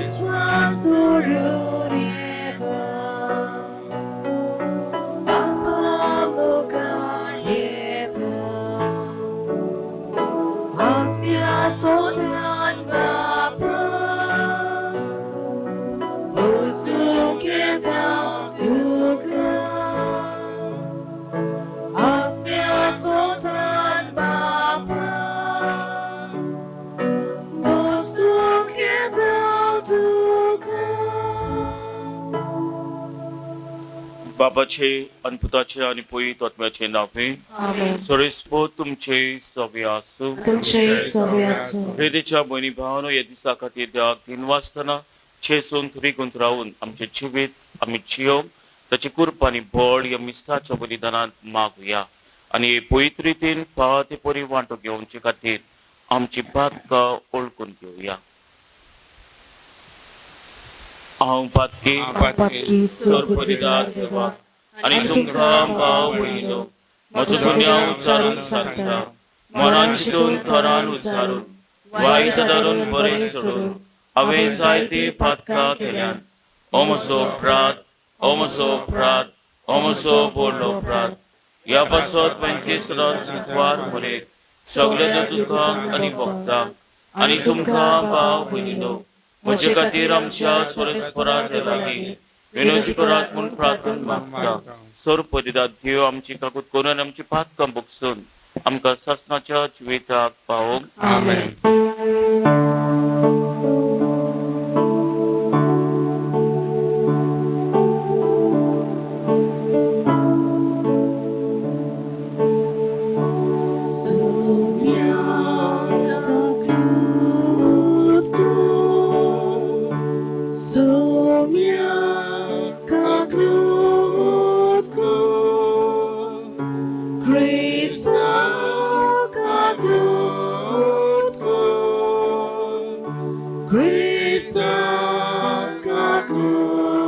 विस्वास दवरून येता, बापा मुखार येता, आत्म्या सोदान बापा वचूंक येता तुका, आत्म्या सोदान बापा वचूंक येता तुका. बापाचे आनी पुताचे आनी पवित्र आत्म्याचे नावे. आमेन. सोरेस्पो तुमचे सवे आसूं. तुमचेय सवे आसूं. प्रेरीच्या भयणी भावानो, ह्या दिसा खातीर देवाक दिनवासतना चेसून रिगून रावून आमचें जिवीत आमी जियोवंक ताची कृपा आनी बळ ह्या मिसाच्या बलिदानांत मागुया आनी हे पवित्र रितीन फावो ते परी वांटो घेवचे खातीर आमची पातकां वळखून घेवया. हांव पातकी पातकी सरपरिदार देवाक आनी तुमकां भाव भयणीनो म्हजो गुन्यांव उच्चारून सांगता. मनान चिंतून थरान उच्चारून वायट धरून बरें सोडून हांवें जायतीं पातकां केल्यात. ओ म्हजो अपराध, ओ म्हजो अपराध, ओ म्हजो व्हडलो अपराध. ह्या पासत वेंकटेश्वरान सुखवार मरेक सगल्या दुतांक आनी भक्तांक आनी तुमकां भाव भयणीनो म्हजे खातीर आमच्या स्वरेस्परा लागीं विनंती करात म्हूण प्रार्थना मागता. सरपरिदा देव आमची काकूत करून आमची पातकां भोगसून आमकां सासणाच्या जिविताक पावोवंक. आमेन. Soumya kaklutko, Krista kaklutko, Krista kaklutko,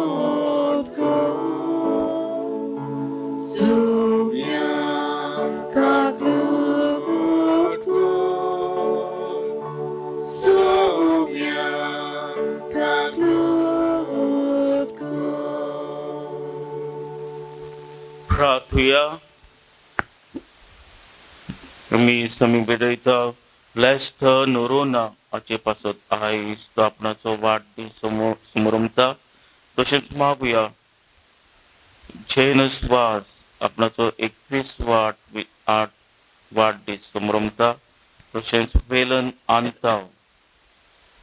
Soumya kaklutko, Soumya kaklutko. प्रार्थुया. आमी समी भेटयता ब्लेस्ड नोरोना हाचे पासत आयज तो आपणाचो वाडदीस समरमता. तशेंच मागुया जेनस वाज आपणाचो 21 वाट 8 वाडदीस समरमता. तशेंच वेलन आंताव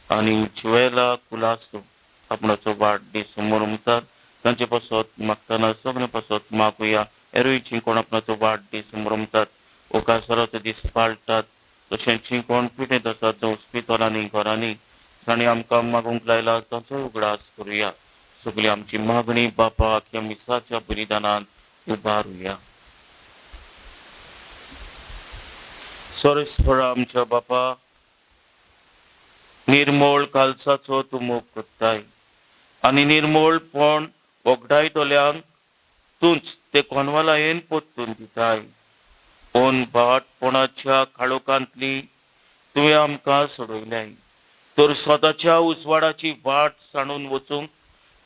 आनी जुवेला कुलासो आपणाचो वाडदीस समरमतात. तांचे पासत मागतना सगळे पासत मागुया. एरोयची कोण आपणाचो वाडदीस समरमतात, ओकासराचो दीस पाळटात, तशेंच जी कोण पिडेंत आसात जावं हॉस्पिटलांनी घरांनी तांणी आमकां मागूंक लायला तांचो उगडास करुया. सगळी आमची मागणी बापाक ह्या मिसाच्या बलिदानांत उबारुया. सोरेस्परा आमच्या बापा, निर्मोळ कालसाचो तूं मोग करताय आनी निर्मोळपण वगडायतल्यांक तूंच ते कोनवालायेन परतून दिताय. ओन भाटपणाच्या काळोखांतली तुवें आमकां सोडयल्याय तर स्वताच्या उजवाडाची वाट सांडून वचूंक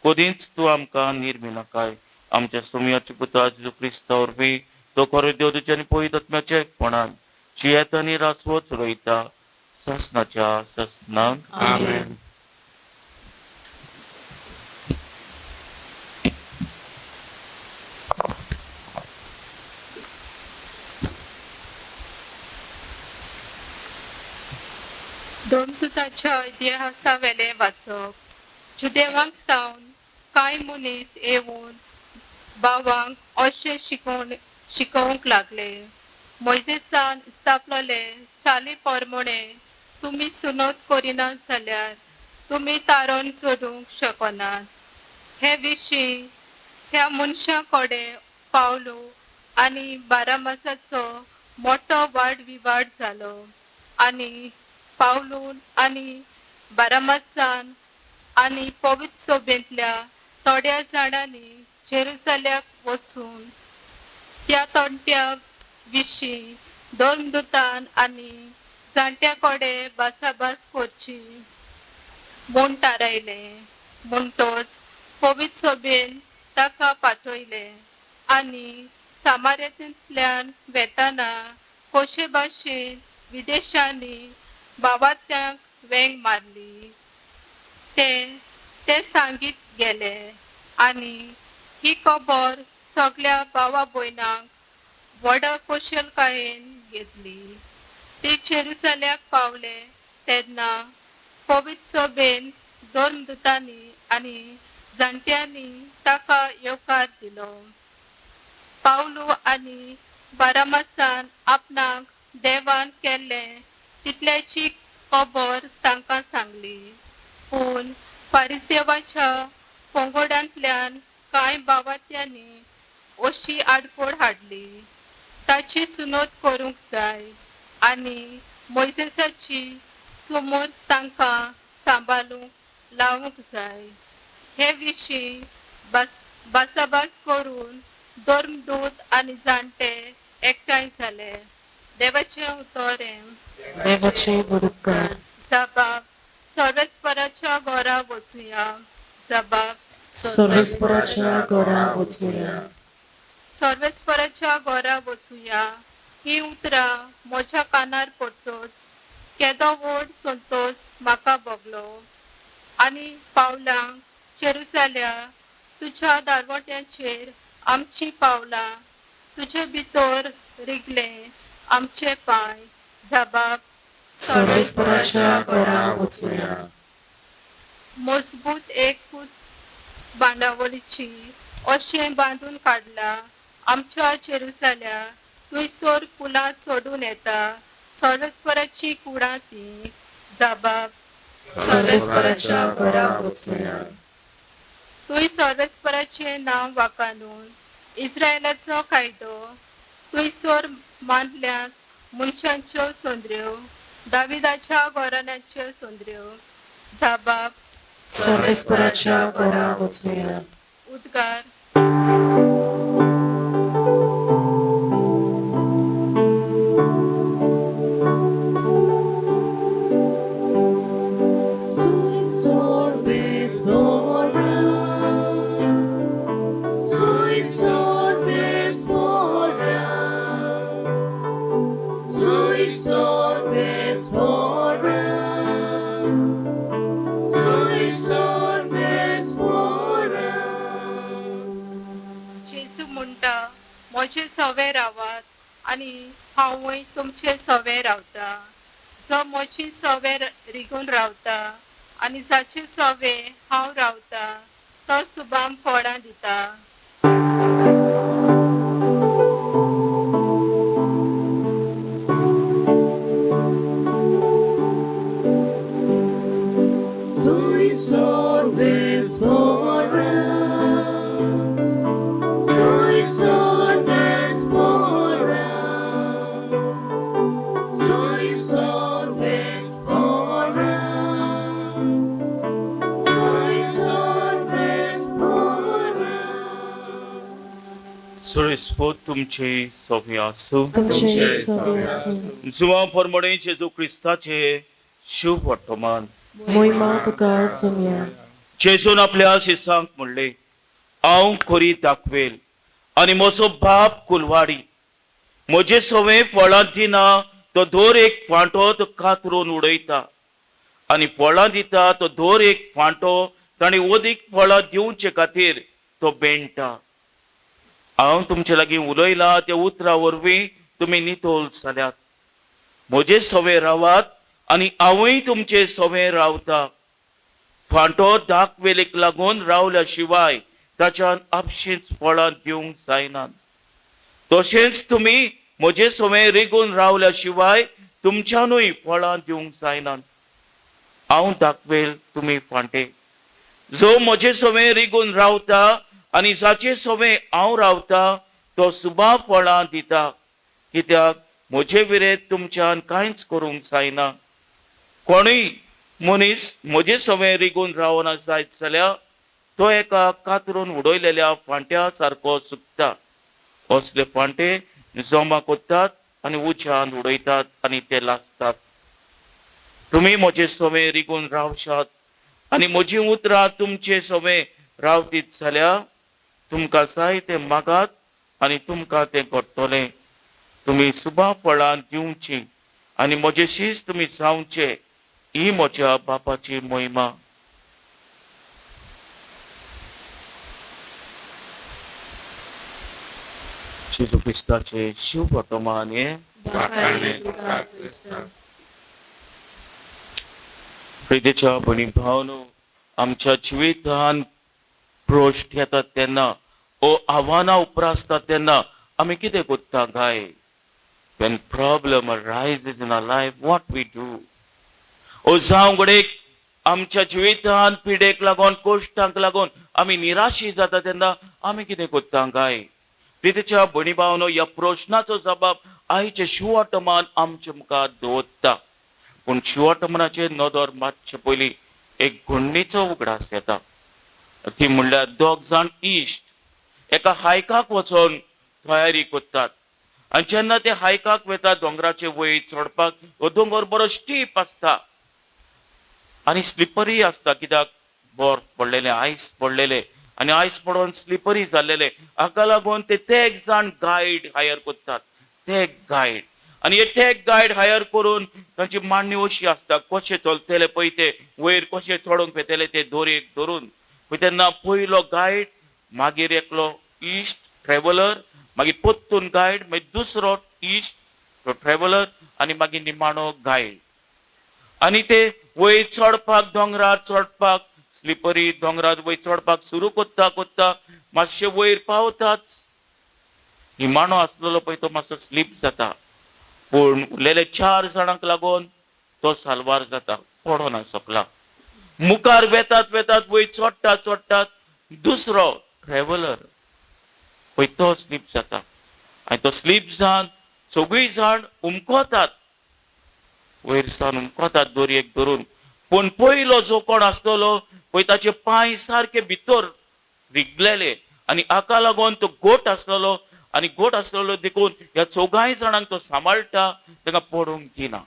कदींच तूं आमकां निर्मिनाकाय. आमच्या सोम्याच्या पुता जेजू क्रिस्ता वरवीं तो खरो देव तुज्या आनी पवित्र आत्म्याच्या एकपणान जियेता आनी रासवत रोयता सासणाच्या सासणाक. आमेन. दोनतुताच्या इतिहासावेलें वाचप. जुदेवांक सावन कांय मनीस येवन भावांक अशें शिकोवंक लागले, मोयजेसान स्थापलेले चाली प्रमाणे तुमी सुनत करिनात जाल्यार तुमी तारण सोडूंक शकनात. हे विशीं ह्या मनशां कडेन पावलो आनी बारामासाचो मोटो वादविवाद जालो आनी पावलून आनी बारामासान आनी पवित्र सभेंतल्या थोड्या जाणांनी जेरुसल्याक वचून त्या तंट्या विशीं धर्मदूतान आनी जाणट्या कडेन भासाभास करची. म्हूण थारायलें. म्हणटच पवित्र सभेन ताका पाठयलें आनी सामारेंतल्यान वेताना कशे भाशेन विदेशांनी भावात्यांक वेंग मारली ते ते सांगीत गेले आनी ही खबर सगळ्या भावा भयणांक व्हडा कुशलकायेन घेतली. ते जेरुसल्याक पावले तेन्ना पवित्र सभेन धर्मदूतांनी आनी जाणट्यांनी ताका येवकार दिलो. पावलू आनी बारामासान आपणाक देवान केल्लें तितल्याची खबर तांकां सांगली. पूण फारिसेवाच्या पंगडांतल्यान कांय बावात्यांनी अशी आडखळ हाडली, ताची सुनोत करूंक जाय आनी मोयजेसाची सुमूर तांकां सांबाळूंक लावंक जाय. हे विशीं भासाभास करून धर्मदूत आनी जाणटे एकठांय जाले. देवाचें उतर हें. देवाचे उपकार. जबाब सर्वेस्पराच्या घरा वचुया. जबाब सर्वेस्पराच्या घरा वचुया. सर्वेस्पराच्या घरा वचुया ही उतरां म्हज्या कानार पडटच केदो व्हड संतोश म्हाका भोगलो आनी पावलां जेरुजाल्या तुज्या दारवट्यांचेर आमचीं पावलां तुजे भितर रिगले आमचे पांय. जबाब सर्वेस्पराच्या घरा वचुया. मजबूत एक बांदावळीची अशें बांदून काडला आमच्या जेरुजाल्या थंयसर पुलां चडून येता सर्वेस्पराची कुडां ती. जबाब सर्वेस्पराच्या घरा वचुया. थंय सर्वेस्पराचें नांव वाखाणून इस्रायलाचो कायदो थंयसर मानल्यात मनशांच्यो सोंदऱ्यो दाविदाच्या घराण्याच्यो सोंदऱ्यो. जबाब सर्वेस्पराच्या घरा वचुया. उद्गार. Sui sorbes mora, sui sorbes mora, sui sorbes mora, sui sorbes mora. जेजू म्हणटा, म्हजे सवे रावात आनी हांवूय तुमचे सवे रावता. जो म्हजी सवे रिगून रावता आनी जाचे सवे हांव रावता तो सुबाम फळां दिता. Sui sorbes mora, sui sorbes mora, sui sorbes mora, sui sorbes mora. सुरेस्पोत तुमचे सोबे आसूं. तुमचे सवे आसूं. जुवां परमणे जेजू क्रिस्ताचे शुभ वर्तमान. मोहिमा तुका सोमया. जेजून आपल्या शिसांक म्हणले, हांव खरी दाखवेल आनी म्हजो बाप कुलवाडी. म्हजे सवे फळां दिना तो दर एक फांटो तो कातरून उडयता आनी फळां दिता तो दर एक फांटो ताणें अदीक फळां दिवचे खातीर तो बेणटा. हांव तुमचे लागीं उलयलां त्या उतरां वरवीं तुमी नितळ जाल्यात. म्हजे सवे रावात आनी हांवूय तुमचे सवे रावता. फांटो दाखवेलीक लागून रावल्या शिवाय ताच्यान आपशींच फळां दिवंक जायना. तशेंच तुमी म्हजे सवे रिगून रावल्या शिवाय तुमच्यानूय फळां दिवंक जायना. हांव दाखवेल तुमी फांटे. जो म्हजे सवे रिगून रावता आनी जाचे सवे हांव रावता तो सुबा फळां दिता, कित्याक म्हजे विरेत तुमच्यान कांयच करूंक जायना. कोणूय मनीस म्हजे सवे रिगून रावना जायत जाल्यार तो एका कातरून उडयलेल्या फांट्या सारको सुकता. असले फांटे जमा करतात आनी उज्यान उडयतात आनी ते लासतात. तुमी म्हजे सवे रिगून रावशात आनी म्हजीं उतरां तुमचे सवे रावतीत जाल्यार तुमकां जाय तें मागात आनी तुमकां तें घडटलें. तुमी सुबा फळां दिवचीं आनी म्हजे शीस तुमी जावचे, ही म्हज्या बापाची मोहिमा. जेजू क्रिस्ताचे शिव वर्तमान हें. प्रितीच्या भयणी भावनो, आमच्या जिवितान प्रश्न येतात तेन्ना ओ आव्हानां उप्रासतात तेन्ना आमी कितें करता काय? When problem arises in our life, what we do? ओ जावं घडये आमच्या जिवितान पिडेक लागून, कश्टांक लागून आमी निराशी जाता तेन्ना आमी कितें करता काय? प्रितीच्या भयणी भावनो, ह्या प्रश्नाचो जबाब आयचे शिवटमान आमचे मुखार दवरता. पूण शिवटमनाचेर नदर मातशे पयलीं एक घडणीचो उगडास येता. ती म्हणल्यार दोग जाण इश्ट एका हायकाक वचोन तयारी करतात आनी जेन्ना ते हायकाक वतात दोंगराचे वयर चडपाक, हो दोंगर बरो स्टीप आसता आनी स्लिपरी आसता, कित्याक बर्फ पडलेले, आयस पडलेले आनी आयस पडोन स्लिपरी जाल्लेले. हाका लागून ते तेग जाण गायड हायर करतात, तेग गायड. आनी हे तेग गायड हायर करून तांची मांडणी अशी आसता, कशे चलतले पळय ते वयर कशे चडोवंक वेतले ते दोरयेक धरून. तेन्ना पयलो गायड, मागीर एकलो इश्ट ट्रॅव्हलर, मागीर परतून गायड, मागीर दुसरो इश्ट तो ट्रॅव्हलर आनी मागीर निमाणो गायड. आनी ते वयर चडपाक, दोंगरार चडपाक, स्लिपरी दोंगरार वयर चडपाक सुरू करता करता मातशे वयर पावताच निमाणो आसलेलो पळय तो मातसो स्लीप जाता, पूण उरलेले चार जाणांक लागून तो साल्वार जाता, पडोना सकला. मुखार वेतात वेतात वयर चडटात चडटात दुसरो ट्रॅव्हलर पळय तो स्लीप जाता आनी तो स्लीप जावन सगळीं जाण उमकोतात, वयर सावन उमकोतात दोरयेक धरून. पूण पयलो जो कोण आसतलो पळय ताचे पांय सारके भितर रिगलेले आनी हाका लागून तो गोट आसलेलो आनी गोट आसलेलो देखून ह्या चौगांय जाणांक तो सांबाळटा, तांकां पडूंक दिना.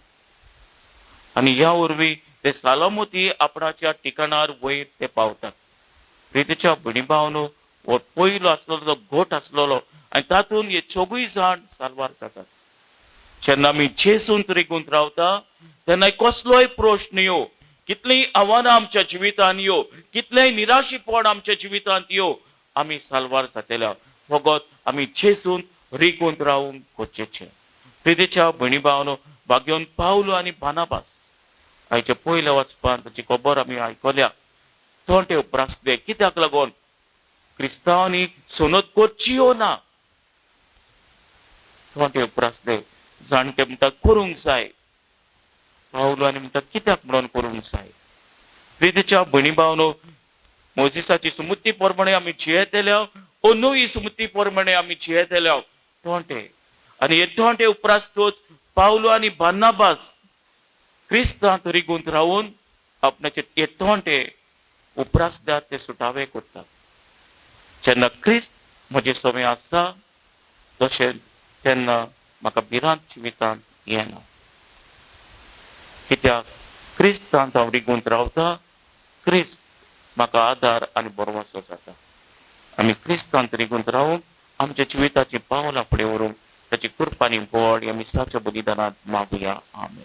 आनी ह्या वरवीं ते सालामती आपणाच्या ठिकाणार वयर ते पावतात. प्रितीच्या भयणी भावनो, हो पयलो आसलेलो तो गोट आसलेलो आनी तातूंत हे चौगूय जाण साल्वार जातात. जेन्ना आमी जेसून रिगून रावता तेन्ना कसलोय प्रश्न यो, कितलींय आव्हानां आमच्या जिवितांत यो, कितलेंय निराशीपण आमच्या जिवितांत यो, आमी साल्वार जातले. फकत आमी जेसून रिगून रावूंक गरजेचें. प्रितीच्या भयणी भावनो, भाग्योन पावलो आनी बानाबास आयच्या पयल्या वाचपान ताची खबर आमी आयकल्या. तोंडे उप्रासले कित्याक लागून क्रिस्तांवांनी सोनत करची ना, तोंडे उप्रासले. जाणटे म्हणटा करूंक जाय, पावलो आनी म्हणटा कित्याक म्हणून करूंक जाय. प्रितीच्या भयणी भावनो, मोजिसाची सुमुती प्रमाणे आमी जियेतले ओ नवी सुमुती प्रमाणे आमी जियेतले तोंडे. आनी हे तोंडे उप्रासतोच पावलो आनी बार्नाबास क्रिस्तांत रिगून रावून आपणाचे हे तोंडे उप्रासल्यार ते सुटावे करतात. जेन्ना क्रिस्त म्हजे समें आसा तशें तेन्ना म्हाका भिरांत जिवितांत येना, कित्याक क्रिस्तांत हांव रिगून रावता, क्रिस्त म्हाका आदार आनी बरवासो जाता. आमी क्रिस्तांत रिगून रावूंक आमच्या जिविताची पावलां फुडें व्हरूंक ताची कृपा आनी गोड ह्या मिसाच्या बलिदानांत मागुया. आमेन.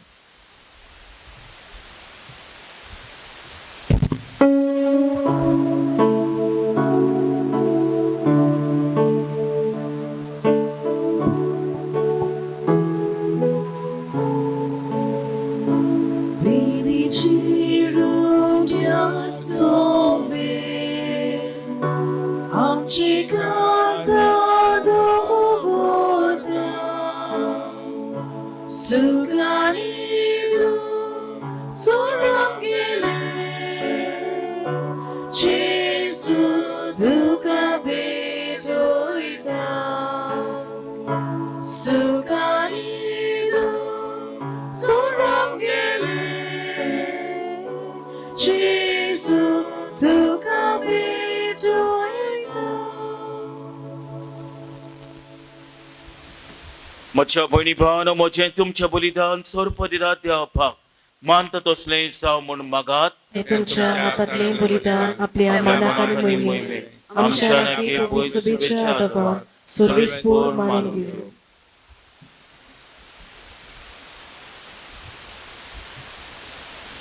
म्हज्या भयणी भावानो, म्हजें तुमचें बलिदान सर्व दिला देवपाक मानता तसलें जावं म्हूण मागात. हे तुमच्या हातांतलें बलिदान आपल्या मनाक आनी मोहिमेक आमच्या लागीं प्रभू शुभेच्छा आदवा सर्वेस्पोर मानून घेवं.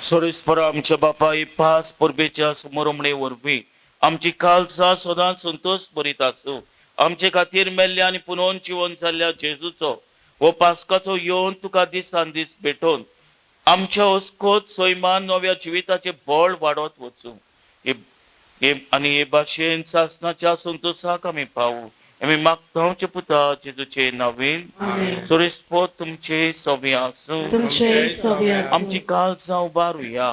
सोरेस्पर आमच्या बापाय पास परबेच्या समोरमणे वरवीं आमची कालसा सदांच संतोष भरीत आसूं. आमचे खातीर मेल्ल्या आनी पुनोवन जिवन जाल्ल्या जेजूचो हो पास्काचो येवन तुका दिसान दीस भेटोवन आमच्या अस्कोत सैमान नव्या जिविताचें बळ वाडत वचूं. आनी हे भाशेन सासणाच्या संतोषाक आमी पावूं. आमी मागता पुता जेजूचे नांवेन. सोरेस्पोत तुमचे सवे आसूं. तुमचे सवे आसूं. आमची काळजां उबारुया.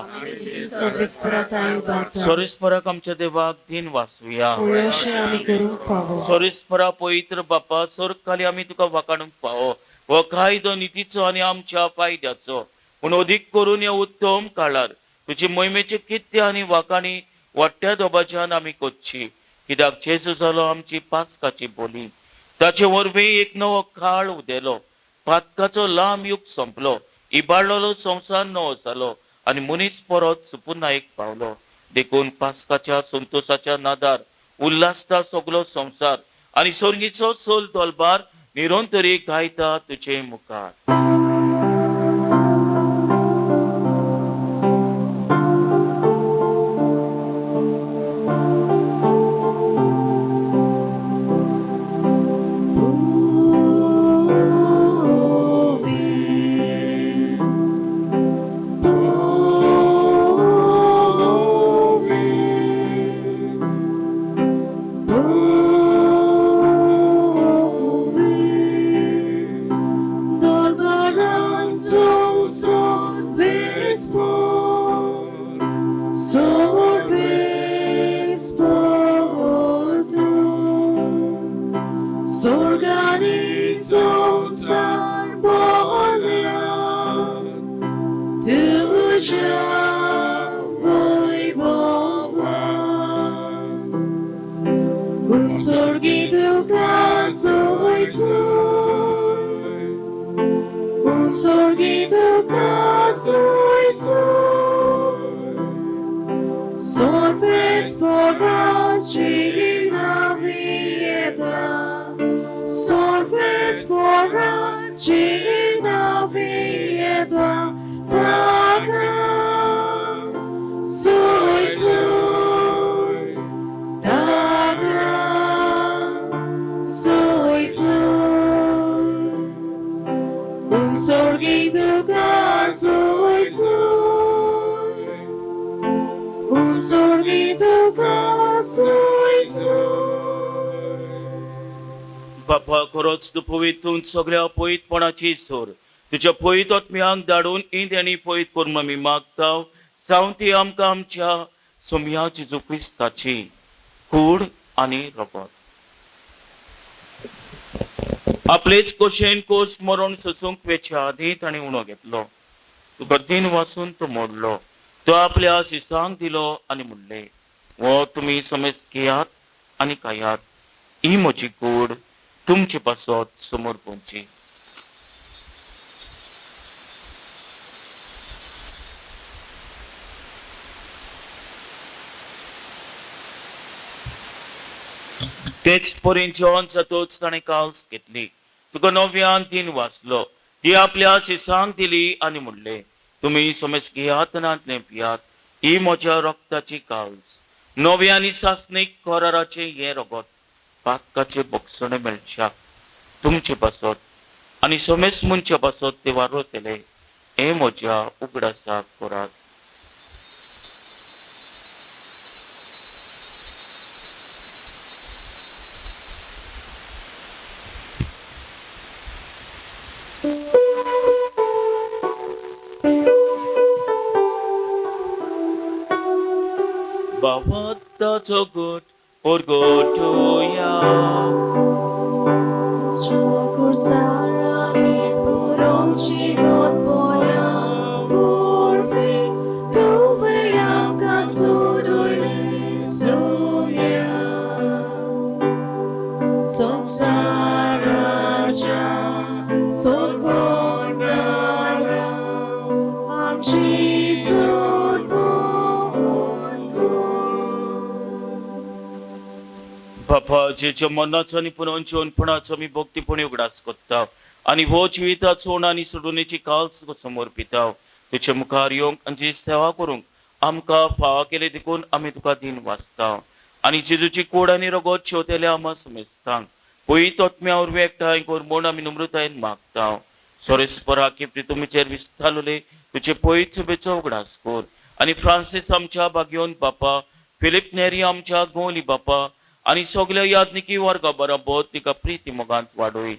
सर्वेस्पराक उबारता. सोरेस्पराक आमच्या देवाक दिन वाचुया. अशें आमी करूंक फावो. सोरेस्परा पवित्र बापा सोरखाली आमी तुका वाकाणूंक फावो. हो कायदो नितीचो आनी आमच्या फायद्याचो पूण अदीक करून ह्या उत्तम काळार तुजे मोहिमेचे कित्य आनी वाकाणी वाडट्या दबाज्यान आमी करची. कित्याक जेजू जालो आमची पास्काची बोली. ताचे वरवीं एक नवो काळ उदेलो. पातकाचो लांब युग सोंपलो. इबाडलेलो संवसार नवो जालो आनी मनीस परत सुपुनायक पावलो. देखून पास्काच्या संतोशाच्या नादार उल्हासता सगलो संवसार आनी सोर्गीचो सोल दलबार निरंतरी गायता तुजे मुखार. बापा खरोच तूं पवित्र सगळ्या पवित्रपणाची सोर तुज्या पवित्र आत्म्यांक धाडून इंद आनी पवित्र करून आमी मागता जावन ती आमकां आमच्या सोम्या जेजू क्रिस्ताची कूड आनी रगत आपलेच कोशेन कोश मरण सोसूंक वेच्या आदीं ताणें उणो घेतलो. तुका दिन वाचून तो मोडलो. तो आपल्या शिसांक दिलो आनी म्हणलें, हो तुमी समेज घेयात आनी खायात. ही म्हजी कूड तुमचे पासत समोर पोवची. तेच परीन जेवण जातच ताणें काल्स घेतली. तुका नव्यान दिन वाचलो. ती आपल्या शिसांक दिली आनी म्हणलें, तुमी समेज घेयात आनी पियात. ही म्हज्या रक्ताची काल्स. नव्या आनी सासणीक कराराचें हें रगत पातकाचे बोगसणे मेळच्या तुमचे पासत आनी समेज मनच्या पासत ते वारतले. हें म्हज्या उगडासाक करात. बाबा गट परगटोया. Sonsaraja, Sorvonara, Amchi बापा जेच्या मरणाचो आनी पुनोवन जिवनपणाचो आमी भक्तीपणी उगडास करता आनी हो जिविताचो आनी सोडवणेची काल तुका समर्पिता. तुजे मुखार येवंक आनी तुजी सेवा करूंक आमकां फावा केले देखून आमी तुका दिन वाचता आनी जेजूची कोड आनी रगत शेवतेले आमा समेस्तांक पयत तोत्म्या वरवीं एकठांय कर म्हूण आमी नम्रतायेन मागता. सोरेस्परा की प्रितुमीचेर विस्तारले तुजे पयत सुबेचो उगडास कर आनी फ्रांसीस आमच्या भाग्योन बापा, फिलीप नेरी आमच्या गोली बापा आनी सगल्या यादनिकी वर्गा बराबर तिका प्रिती मोगांत वाडय.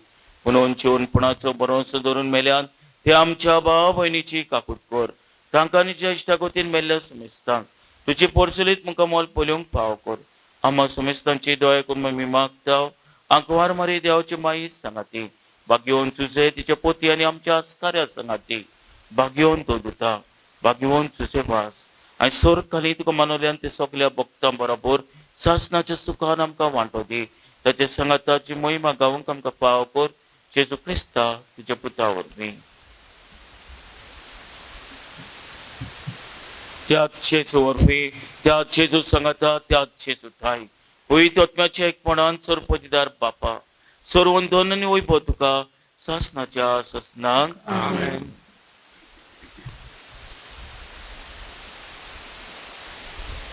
म्हणून जिवनपणाचो भरोसो धरून मेल्यान ते आमच्या भाव भयणीची काकूट कर. तांकां निज्या इश्टागतीन मेल्ल्या सुमेस्तांक तुजे पोरसुलीत मुखार मोल पळोवंक पाव कर. आमा सुमेस्तांची दया करून आमी मागता. आंकवार मारी देवाची माई सांगाती, भाग्यवन तुजे तिच्या पोती आनी आमच्या आस्काऱ्या सांगाती, भाग्यवन तो दुता, भाग्यवन तुजे वास आनी सोर खाली तुका मानवल्यान ते सगल्या भक्तां बरोबर सासनाच्या सुखान आमकां वांटो दी. ताचे सांगाताची महिमा गावंक आमकां पाव कर. जेजू क्रिस्ता तुज्या पुता वरवीं. त्याच जेजू वरवीं, त्याच जेजू सांगाता, त्याच जेजू ठाय पयत आत्म्याच्या एकपणान सर्वपदीदार बापा, सर्वंदन आनी वैभव तुका सासनाच्या सासनाक.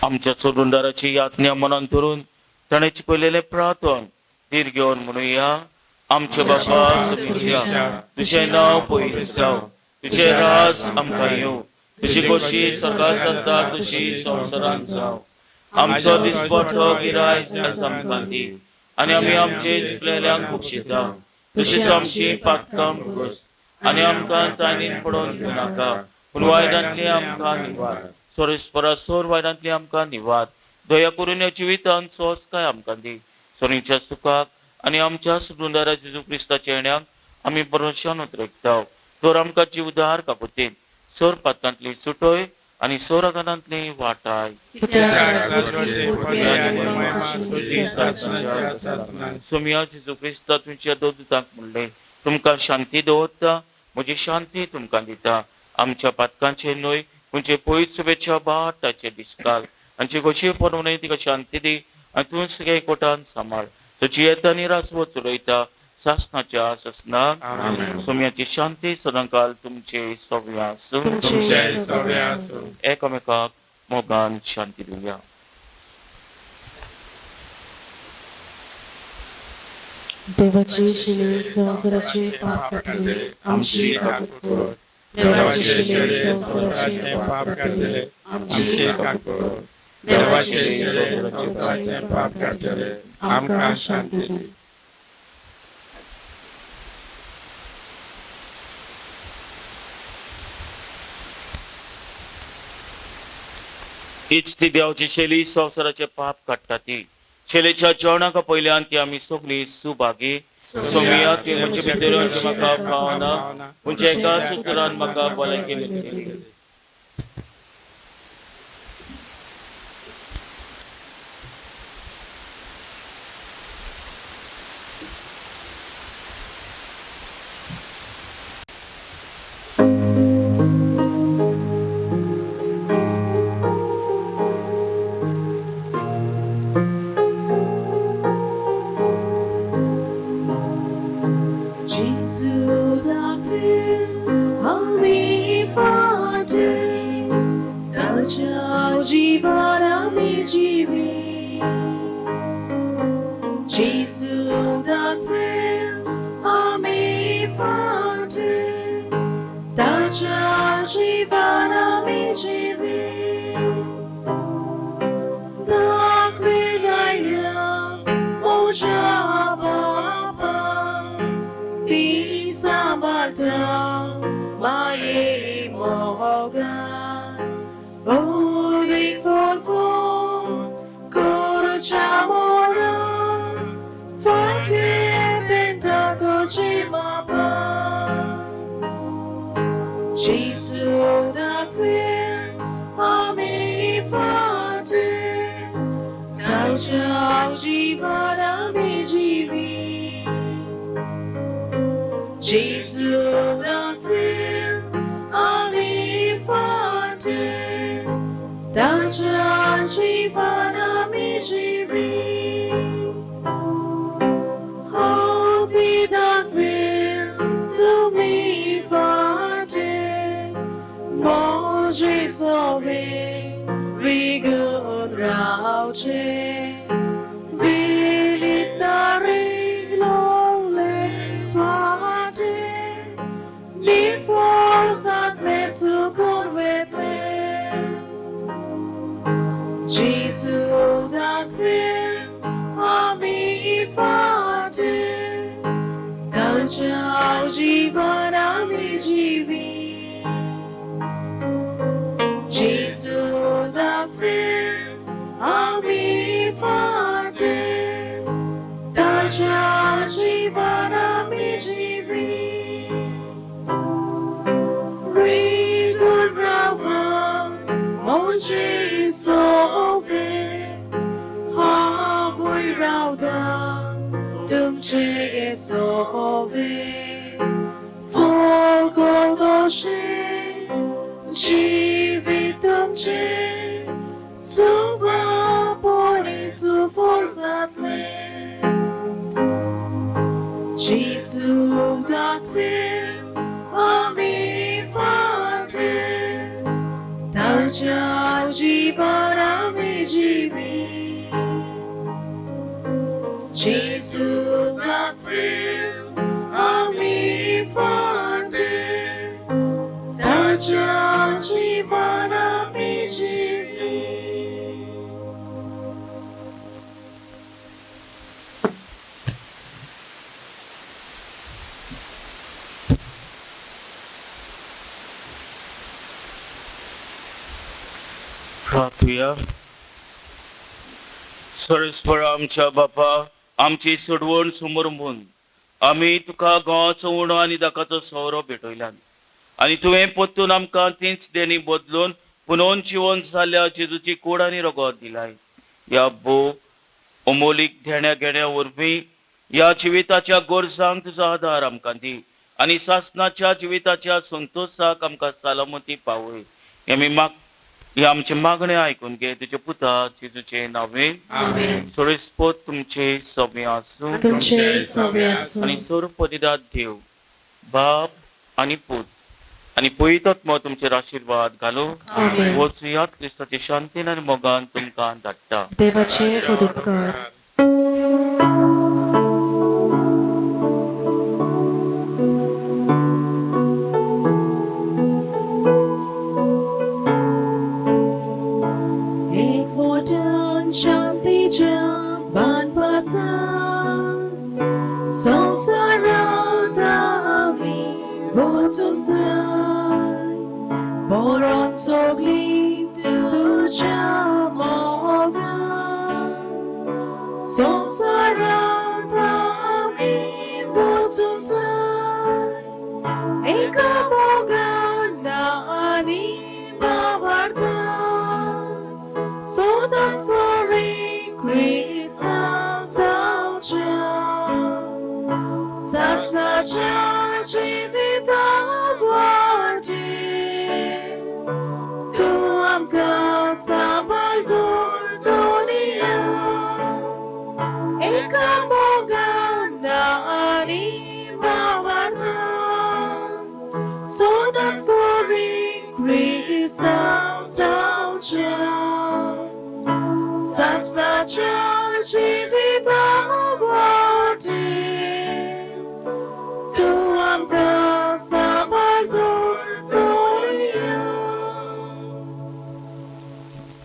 आमच्या सोडूनदाराची यातन्या मनान धरून ताणें शिकयलेलें प्रार्थन धीर घेवन म्हणुया. आमच्या बापा समीच्या, तुजें नांव पयलीं जावं, तुजें राज आमकां येवं, तुजी गोशी सकाळ जाता तुजी संवसारांत जावं. आमचो दिसपटो गिरायक आयज आमकां दी आनी आमी आमचे चुकलेल्यांक बक्षिता, तशीच आमची पातकां पुरोस आनी आमकां ताणीन पडोवन दिवं नाका, पूण वायटांतली आमकां निवार. सोरेस्परा सोर वायटांतली आमकां निवार. दया करून ह्या जिवितांत सोंसकाय आमकां दी. सोरीच्या सुखाक आनी आमच्या सुदुंदारा जेजू क्रिस्ताच्या येण्याक आमी भरोश्यान उतरयता. तर आमकां जीवदार काकुतीन सोर पातकांतली सुटय आनी सोरागानांतली वाटाय. सोमिया जेजू क्रिस्ता तुमच्या दोन दुतांक म्हणलें, तुमकां शांती दवरता, म्हजी शांती तुमकां दिता. आमच्या पातकांचे न्हय तुमचे पयत शुभेच्छा बाट ताचे दिसकाल आमची गोशी परवणे तिका शांती दी आनी तूं सगळे एकवटान सांबाळ. तुजी येता आनी रासवो चलयता सासनाच्या सासनाक. सोम्याची शांती सदांकाल तुमचे सव्या आसूं. एकामेकाक मोगान शांती दिवया. देवाची शिले संवसाराचे पाप काडटले, आमची काकूट कर. देवाची शिले संवसाराचे पाप काडटले, आमची काकूट कर. देवाचे संवसाराचे पाप काडटले, आमकां शांती दी. हीच ती देवाची शैली संवसाराचे पाप काडटा ती शैलेच्या जेवणाक पयल्यान ती आमी सगळी सुभागी. सोमिया ती म्हजे भितर म्हाका फावना, पूण एकाच उतरान म्हाका भलायकी मेळटली. Gesù da più a mi fate, da jivana mi jivi. Gesù da più a mi fate, da jivana mi jivi. Da quella o già Sabata, my moga, oh the for chamora, fate pentacochimapa, Jesu da qui, ami fate, Taucha jivana mi jivi. Gesù da qui, ami fate, Taucha jivana mi jivi. रावचे वेलीत रिगलोले फाटे निर्फळ जातले सुकून वेतले जेजू दाखवे आमी फाटे ताच्या जीवन आमी जिवी जेजू दाखवे आमी फाटे ताच्या जीवन आमी जिवी रिगून रावा म्हजे सोवे हांवूय रावता तुमचे सोवे फुगोदोशे जिवीत तुमचे सुबापणी सुफळ जातले जेजू दाखवे आमी फाटे ताच्या जीवन आमी जिवी जेजू दाखवे आमी फाटे ताच्या जीवन आमी जिवी. प्रार्थुया. सरस्वर आमच्या बापा, आमची सोडवण समोर म्हूण आमी तुका गोवाचो उणो आनी दाकाचो सोरो भेटयल्यान आनी तुवें परतून आमकां तीच देणी बदलून पुनोन जिवन जाल्ल्या जेजूची कूड आनी रगत दिलाय. ह्या भोव अमोलीक देण्या घेण्या वरवीं ह्या जिविताच्या गरजांक तुजो आदार आमकां दी आनी सासणाच्या जिविताच्या संतोशाक आमकां सलामती पावय. आमी माग हे आमचे मागणे आयकून घे तुजे पुता जेजूचे नावे. सोळेस्पोत तुमचे सवे आसूं तुमचे सवे आसूं. आनी सर्वपदिदात देव बाप आनी पूत आनी पवित्र तुमचेर आशिर्वाद घालूं. वचुयात क्रिस्ताचे शांतीन आनी मोगान तुमकां धाडटा. देवाचे उपकार. एकवटान शांतीच्या बांदपासा संवसारांत आमी वचूंक जाय बरोवन सगळीं तुज्या मोगान संवसारांत आमी वचूंक जाय एका मोगान आनी भावार्थान सदांच बरी क्रिस्तांव जावच्या सासणाच्या जिविता वाटेर तूं आमकां सांबाळ दवर दोनिया एका मोगान आनी भावार्थान सदांच बरी क्रिस्तांव जावच्या सासणाच्या जिविता